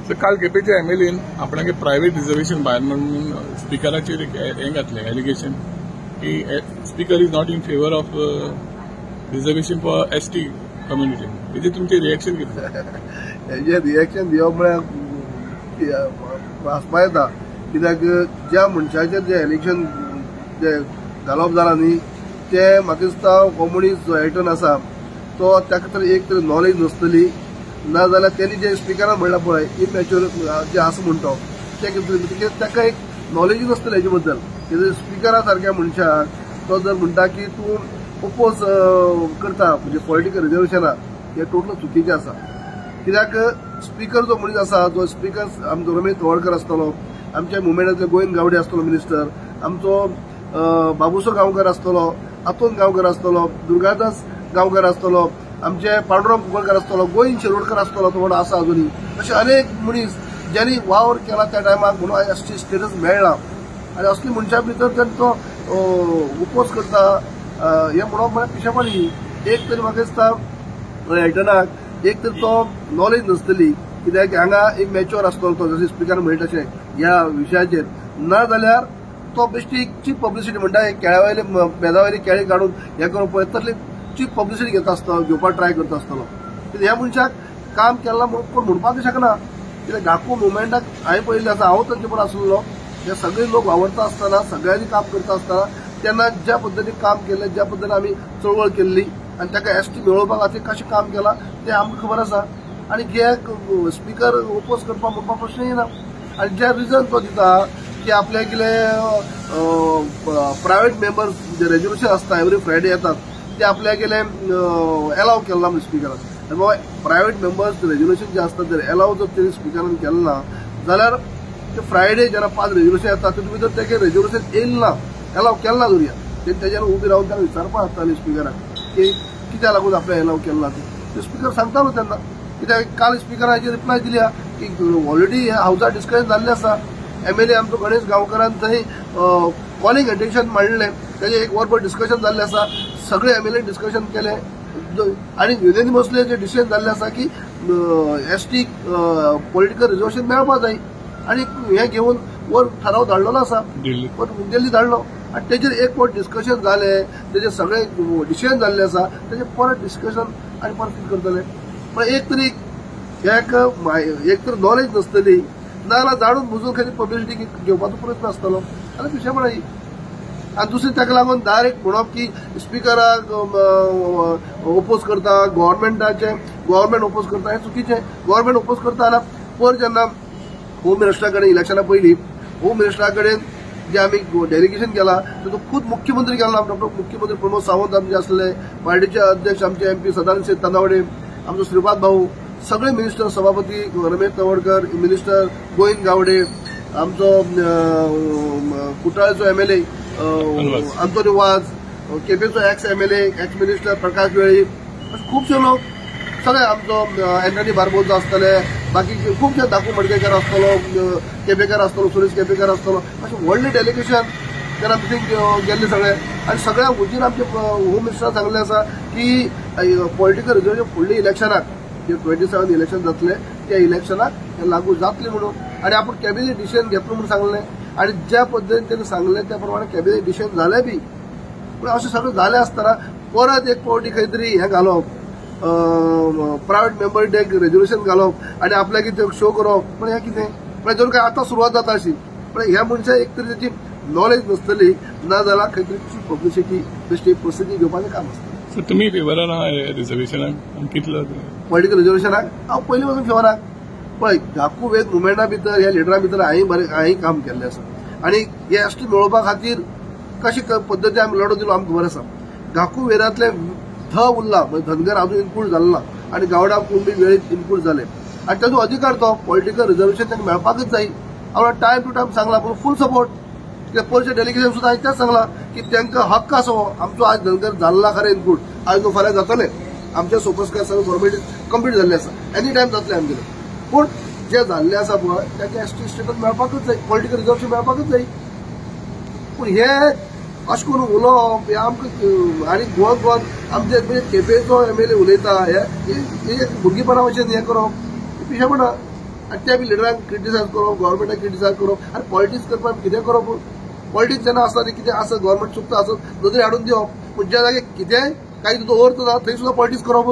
So काल केपेच्या MLN आपणागे private reservation भायर म्हणून स्पिकराचेर हें घातलें एलिगेशन की speaker is not in favour of reservation for ST community. हेजेर तुमचें रिएक्शन कितें? हेजें रिएक्शन दिवप म्हळ्यार हांसपा येता, कित्याक ज्या मनशाचेर जें एलिगेशन जें घालप जालां न्ही तें म्हाका दिसता हो मनीस जो एल्टन आसा तो ताका तर एक तर नॉलेज नासतली, ना जाल्यार तेणी जे स्पिकरान म्हणलां पळय इमॅच्युअर जे आसा म्हणटा तें कितें ताका एक नॉलेजूच नासतलें हेजे बद्दल. कित्याक स्पिकरा सारक्या मनशाक तो जर म्हणटा की तूं ओपोज करता म्हणजे पॉलिटिकल रिजर्वेशनाक, हें टोटल चुकीचें आसा. कित्याक स्पिकर जो मनीस आसा, जो स्पिकर आमचो रमेश तवडकर आसतलो, आमच्या मुवमेंटांतले गोविंद गावडे आसतलो मिनिस्टर, आमचो बाबुसो गांवकर आसतलो, आतोन गांवकर आसतलो, दुर्गादास गांवकर आसतलो, आमचे पांडुरंग कुंकळकर आसतलो, गोविंद शिरोडकर आसतलो, तो म्हणून आसा अजुनूय. अशे अनेक मनीस ज्यांनी वावर केला त्या टायमाक म्हणून एसटी स्टेटस मेळ्ळा आनी असली मनशां भितर तांचो उपोस करता हें म्हणप म्हळ्यार पिशेपण. एक तरी म्हाका दिसता एल्टनाक एक तर तो नॉलेज नासतली, कित्याक हांगा एक मॅच्युअर आसतलो तो, जशें स्पिकर म्हणटा तशें ह्या विशयाचेर, ना जाल्यार तो बेश्टी चीप पब्लिसिटी म्हणटा केळ्या वयले मेजा वयली केळी काडून हें करून पळय तसली चीप पब्लिसिटी घेता आसतलो, घेवपाक ट्राय करता आसतलो. कित्याक ह्या मनशाक काम केलां म्हणून कोण म्हणपाक शकना. कित्याक घाकू मुवमेंटाक हांवें पळयल्लें आसा, हांव तांचे बरोबर आसलेलो, हे सगळे लोक वावरता आसतना सगळ्यांनी काम करता आसतना तेन्ना ज्या पद्दतीन काम केलें, ज्या पद्दतीन आमी चळवळ केल्ली आनी ताका एसटी मेळोवपा खातीर कशें काम केलां तें आमकां खबर आसा. आनी हे स्पिकर ओपोज करपाक म्हणपाक प्रश्न येना. आनी जे रिजन तो दिता की आपल्या कितें प्रायव्हेट मेंबर्स जे रेजोल्युशन आसता एवरी फ्रायडे येतात ते आपल्या कितें एलाव केलें ना म्हणून स्पिकरान. बाबा प्रायव्हेट मेंबर्स रेजोल्युशन जे आसता जर एलाव जर तेणी स्पिकरान केलें ना जाल्यार ते फ्रायडे जेन्ना 5 रेजोल्युशन येता तितून भितर तेगे रेजोल्युशन येयलें ना, एलाव केलें ना धरुया, तेणी तेज्यान उबी रावन ताका विचारपाक आसतालें स्पिकराक की कित्याक लागून आपल्या एलाव केलें ना तें. स्पिकर सांगतालो तेन्ना, कित्याक काल स्पिकरान हेजेर रिप्लाय दिल्या की ऑलरेडी हावजार डिस्कशन जाल्लें आसा. एमएलए आमचो गणेश गांवकरान थंय कॉलिंग अटेन्शन मांडलें, तेजें एक वरभर डिस्कशन जाल्लें आसा, सगळे एमएलए डिस्कशन केलें आनी युनेनिमसली जे डिसिजन जाल्लें आसा की एसटी पॉलिटिकल रिजर्वेशन मेळपाक जाय आनी हें घेवन वर ठराव धाडलेलो आसा, दिल्ली धाडलो आनी तेजेर एक फावट डिस्कशन जालें, तेजेर सगळे डिसिजन जाल्लें आसा, तेजेर परत डिस्कशन आनी परत कितें करतले. पण एक तरी एक तर नॉलेज नासतली, नाजाल्यार जाणून बुजून खंय पब्लिसिटी घेवपाचो प्रयत्न आसतलो आनी पिशेपणां. आनी दुसरें ताका लागून डायरेक्ट म्हणप की स्पिकराक ओपोज करता, गव्हर्मेंटाचे गव्हर्मेंट ओपोज करता हें चुकीचें. गव्हर्मेंट ओपोज करता जाल्यार पयर जेन्ना होम मिनिस्टरा कडेन इलेक्शना पयलीं होम मिनिस्टरा कडेन जे आमी डेलिगेशन केलां तातूंत खूद मुख्यमंत्री गेला, डॉक्टर मुख्यमंत्री प्रमोद सावंत आमचे आसले, पार्टीचे अध्यक्ष आमचे एमपी सदानंद शेट तानावडे, आमचो श्रीपाद भाऊ, सगळे मिनिस्टर, सभापती रमेश तवडकर, मिनिस्टर गोविंद गावडे, आमचो कुटाळेचो एमएलए अंतोनी वाज, केपेचो ex MLA ex minister Prakash Velip, अशे खुबशे लोक सगळे आमचो एंटनी बार्बोजा आसतले, बाकी खुबशे दाकू मडकेकर आसतलो, केपेकर आसतलो, सुरेश केपेकर आसतलो, अशें व्हडलें डेलिगेशन तेन्ना मिटींग गेल्ले सगळे. आनी सगळ्या हुजीर आमचे होम मिनिस्टरान सांगलें आसा की पॉलिटिकल रिजर्वेशन फुडल्या इलेक्शनाक जे 27 इलेक्शन जातले त्या इलेक्शनाक हें लागू जातलें म्हणून, आनी आपूण कॅबिनेट डिसिजन घेतलो म्हणून सांगलें. आनी ज्या पद्दतीन तेणी सांगलें त्या प्रमाणे कॅबिनेट डिसिजन जालें बी. पूण अशें सगळें जालें आसतना परत एक फावटी खंय तरी हें घालप, प्रायव्हेट मेंबर डे रेजोल्युशन घालप आनी आपल्याक कितें शो करप, पण हें कितें म्हळ्यार जर काय आतां सुरवात जाता अशी. पण ह्या मनशाक एक तरी तेची नॉलेज नासतली, ना जाल्यार खंय तरी चीप पब्लिसिटी बेश्टी प्रसिद्धी घेवपाचें काम आसता. सो तुमी फेवरान आहा रिजर्वेशनाक कितलो पॉलिटिकल रिजर्वेशनाक? हांव पयलीं पासून फेवराक. पळय घाकू वेद मुवमेंटा भितर ह्या लिडरा भितर हांवें बरें हांवें काम केल्लें आसा आनी हे एसटी मेळोवपा खातीर कशी पद्दती आमी लढो दिलो आमकां खबर आसा. घाकू वेरांतले ध उरला म्हणजे धनगर अजून इन्क्लूड जालो ना आनी गावडा कुणबी वेळीप इन्क्लूड जाले आनी ताजो अधिकार तो पॉलिटिकल रिजर्वेशन तांकां मेळपाकच जाय. हांवें टायम टू टायम सांगला पूण फूल सपोर्ट. कित्याक पयरचें डेलिगेशन सुद्दां हांवें तेंच सांगलां की तांकां हक्क आसा हो आमचो आज धनगर जाल्ला खरें इन्क्लूड, आज न्हू फाल्यां जातलें, आमचे सोपस्कार सगळे फॉर्मेलिटीज कंप्लीट जाल्ले आसा, एनी टायम जातलें आमगेलें. पूण जे जाल्लें आसा पळय तांकां एसटी स्टेटस मेळपाकच जाय, पॉलिटिकल रिजर्वेशन मेळपाकच जाय. पूण हे अशें करून उलोवप हें आमकां आनी गोवन गोवन आमचे म्हणजे केपेचो एमएलए उलयता हे भुरगेपणा भशेन हें करप पिशेपणां. आनी त्या बी लिडरांक क्रिटिसायज करप, गव्हर्मेंटाक क्रिटिसायज करप. आनी पॉलिटिक्स करपाक कितें करप? पॉलिटिक्स जेन्ना आसता तें कितें आसा गव्हर्मेंट चुकता आसत नदरे हाडून दिवप, पूण ज्या जाग्यार कितेंय काही तुजो अर्थ ना थंय सुद्दां पॉलिटिक्स करप.